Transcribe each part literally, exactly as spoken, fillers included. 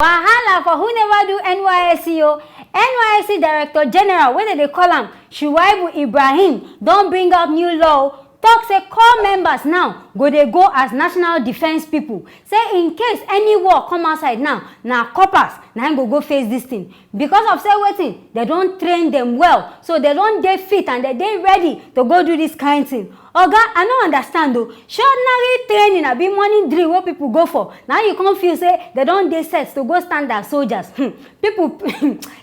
Wahala for who never do N Y S C o. N Y S C Director General, wey dem dey call am Shuaibu Ibrahim, don bring out new law o, talk say corps members now go dey go as national defence pipo. Say in case any war come outside now, na corpers na im go go face dis tin. Because of say wetin, dem don train dem well, so dem don dey fit and dem dey ready to go do dis kain tin. Oga, I no understand o. Shey ordinary training abi morning drill wey pipo go for, na you come feel say dem don dey set to go stand as soldiers? Hmm. Pipo,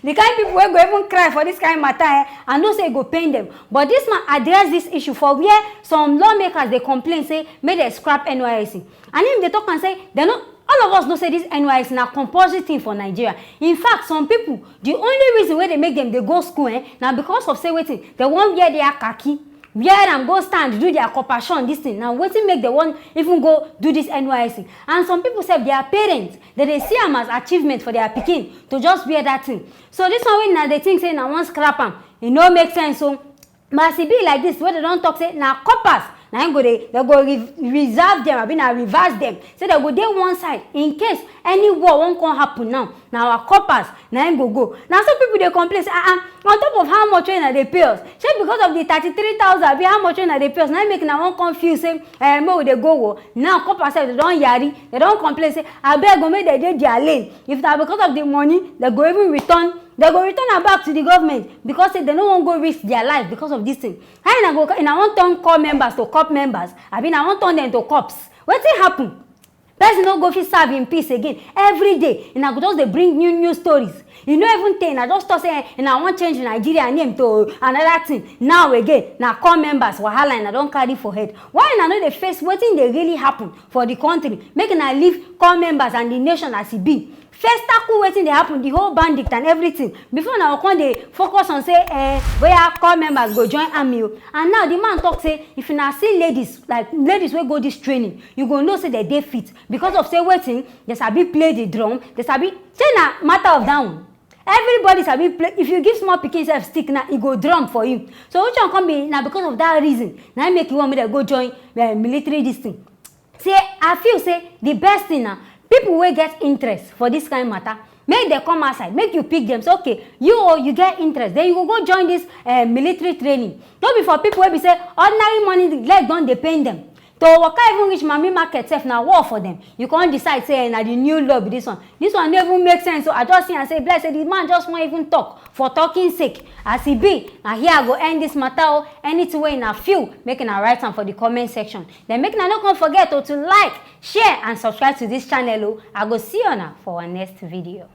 di kain pipo wey go even cry for dis kain mata, eh, I know say e go pain dem. But dis man address dis issue for where some lawmakers dey complain say make dem scrap N Y S C. And im dey talk am say dem no, all of us know say dis N Y S C na compulsory tin for Nigeria. In fact, some pipo, di only reason wey dey make dem dey go school, eh, na because of say wetin, dem wan wear dia khaki, wear am go stand do dia corporation, dis tin na wetin make dem wan even go do dis N Y S C. And some pipo sef, dia parents, dem dey see am as achievement for dia pikin to just wear dat tin. So dis one wey una dey think say una wan scrap am, e no make sense o. But as e be like dis, wey dem don talk say na corpers na im go dey, dem go re-, reserve dem, abi na reverse dem, say dem go dey one side in case any war wan come happen now, na our corpers na im go go. Na so pipo dey complain say, ah ah, on top of how much wey una dey pay us, shey because of di thirty-three thousand abi how much wey una dey pay us na im make una wan come feel say, eh, make we dey go war? Now corpers sef, dem don yari, dem don complain say abeg o, make dem dey dia lane. If na because of di money, dem go even return, dem go return am back to di government, because say dem no wan go risk dia life because of dis tin. How una go, una wan turn corps members to corps members, abi una wan turn dem to corpse? Wetin happen? Person no go fit serve in peace again. Every day una go just dey bring new new stories. E no even tey una just talk say, eh, una wan change Nigeria name to another tin. Now again, na corps members wahala una don carry for head. Why una no dey face wetin dey really happen for di country? Make una leave corps members and di nation as e be. First tackle wetin dey happen, di whole bandit and everything, before una go come dey focus on say, eh, boya corps members go join army o. And now di man talk say if una see ladies, like ladies wey go dis training, you go know say dem dey fit, because of say wetin, dem sabi play di drum, dem sabi, say na matter of dat one. Everybody sabi play. If you give small pikin sef stick now, e go drum for you. So which one come be na because of dat reason na im make you want make dem go join, eh, military dis tin? Say I feel say di best tin na pipo wey get interest for dis kain mata, make dem come outside, make you pick dem say, okay, you o, you get interest, den you go go join dis, eh, military training. No be for pipo wey be say ordinary morning leg don dey pain dem. To waka even reach mami market sef na war for dem. You come decide say, eh, na di new law be dis one. Dis one no even make sense. So I just see am say e be like say di man just wan even talk for talking sake. As e be, na here I go end dis mata o. Anything wey una feel, make una write am for di comment section. Den make una no come forget o to like, share and subscribe to dis channel o. I go see una for our next video.